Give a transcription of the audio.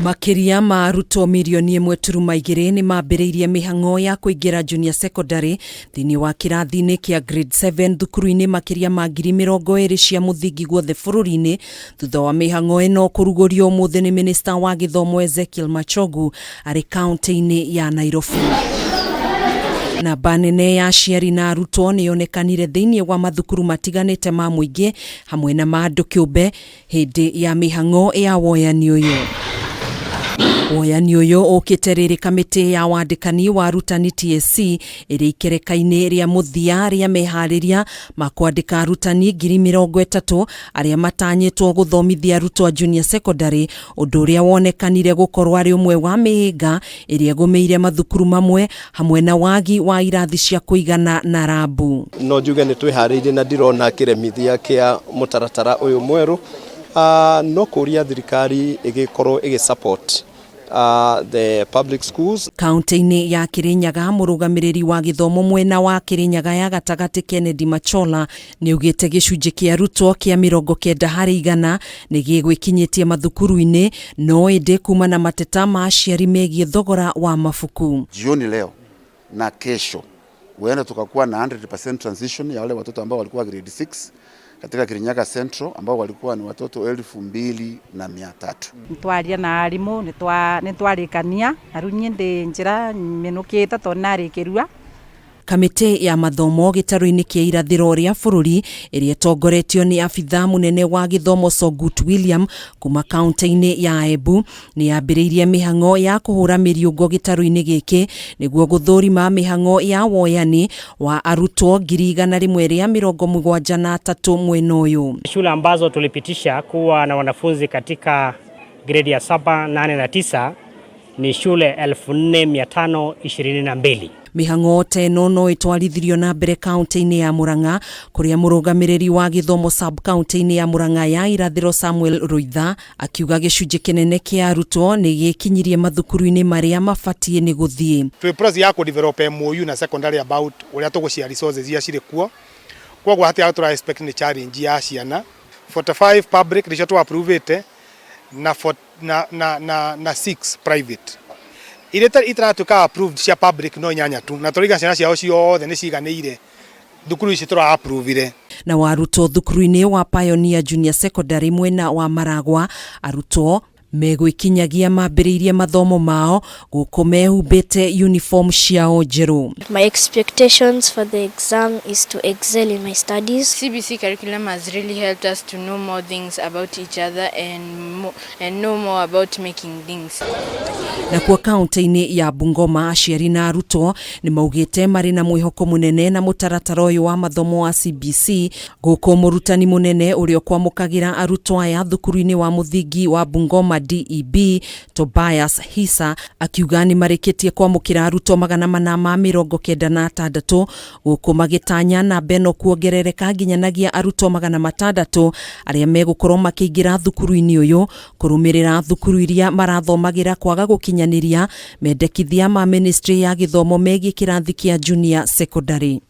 Makĩria ma arutwo mirioni 1.2 nĩ mambĩrĩirie mĩhang'o ya kũingĩra junior secondary thĩinĩ wa kĩrathi-inĩ kĩa grade 7 thukuru-inĩ makĩria ma 20,000 cia mũthingi guothe bũrũri-inĩ, thutha wa mĩhang'o ĩno kũrugũrio ũmũthĩ nĩ minista wa gĩthomo Ezekiel Machogu arĩ kaunti-inĩ ya Nairobi. Namba nene ya aciari na arutwo nĩ yonekanire thĩinĩ wa mathukuru matiganĩte ma mũingĩ hamwe na ma andũ kĩũmbe hĩndĩ ya mĩhang'o ya woyani ũyũ. Woyani ũyũ ũkĩte rĩrĩ kamĩtĩ ya wandĩkani wa arutani TSC ĩrĩ ikereka-inĩ rĩa mũthia rĩa meharĩria ma kwandĩka arutani 30,000 arĩa matanyĩtwo gũthomithia arutwo a junior secondary, ũndũ ũrĩa wonekanire gũkorwo arĩ ũmwe wa mĩhĩnga ĩrĩa ĩgũmĩire mathukuru mamwe hamwe na wagi wa irathi cia kũigana na rambu. No njuge nĩ twĩharĩirie na ndirona kĩremithia kĩa mũtaratara ũyũ mwerũ, no kũria thirikari ĩgĩkorwo ĩgĩ support the public schools. Kaunti-inĩ ya Kirinyaga, mũrũgamĩrĩri wa gĩthomo mwena wa Kirinyaga ya gatagatĩ Kennedy Machola nĩ augĩte gĩcunjĩ kĩa arutwo kĩa 90% nĩ gĩgwĩkinyĩtie mathukuru-inĩ, no ĩndĩ kuma na mateta ma aciari megiĩ thogora wa mabuku. Jioni leo na kesho huenda tukakuwa na 100% transition ya wale watoto ambao walikuwa grade 6 katika Kirinyaga Central ambao walikuwa ni watoto 2300. Nitwaria na arimu, nitwarikania na riu nie ndi njira minukite tondu narikirua. Kamĩtĩ ya mathomo gĩtarũ-inĩ kĩa irathĩro rĩa bũrũri ĩrĩa ĩtongoretio nĩ abithaa mũnene wa gĩthomo Sogut William kuma kaunti-inĩ ya Embu nĩ yambĩrĩirie mĩhang'o ya kũhũra mĩriũngo gĩtarũ-inĩ gĩkĩ nĩguo gũthũrima mĩhang'o ya woyani wa arutwo 173,000 mwena ũyũ. Shule ambazo tulipitisha kuwa na wanafunzi katika gredi ya 7, 8 na 9 ni shule 4522. Mĩhang'o ta ĩno no ĩtwarithirio na mbere kaunti-inĩ ya Murang'a kũrĩa mũrũgamĩrĩri wa gĩthomo sub kaunti-inĩ ya Murang'a ya irathĩro Samuel Ruitha akiuga gĩcunjĩ kĩnene kĩa arutwo nĩ gĩkinyirie mathukuru-inĩ marĩa mabatiĩ nĩ gũthiĩ. Twĩ process ya kũ develop MOU na secondary about ũrĩa tũgũshare resources iria cirĩ kuo, koguo hatirĩ tũra expect nĩ challenge ya ciana. 45 public nĩcio tũ approve na na na na na 6 private. Iria itaratuĩka approved cia public no 8 tu, na tũraiga ciana ciao ciothe nĩ ciganĩire thukuru ici tũra approve. Na warutwo thukuru-inĩ wa Pioneer Junior Secondary mwena wa Maragwa, arutwo megwĩkinyagia mambĩrĩirie mathomo mao gũkũ mehumbĩte uniform ciao njerũ. My expectations for the exam is to excel in my studies. CBC curriculum has really helped us to know more things about each other and know more about making things. Nakuo kaunti-inĩ ya Bungoma, aciari na arutwo nĩ maugĩte marĩ na mwĩhoko mũnene na mũtaratara ũyũ wa mathomo wa CBC, gũkũ mũrutani mũnene ũrĩa ũkwamũkagĩra arutwo aya thukuru-inĩ wa mũthingi wa Bungoma DEB Tobias Hisa akiuga nĩ marĩkĩtie kwamũkĩra arutwo 496, gũkũ magĩtanya namba ĩno kuongerereka nginyanagia arutwo 600 arĩa megũkorwo makĩingĩra thukuru-inĩ ũyũ kũrũmĩrĩra thukuru iria marathomagĩra kwaga gũkinyanĩria mendekithia ma ministry ya gĩthomo megiĩ kĩrathi kĩa junior secondary.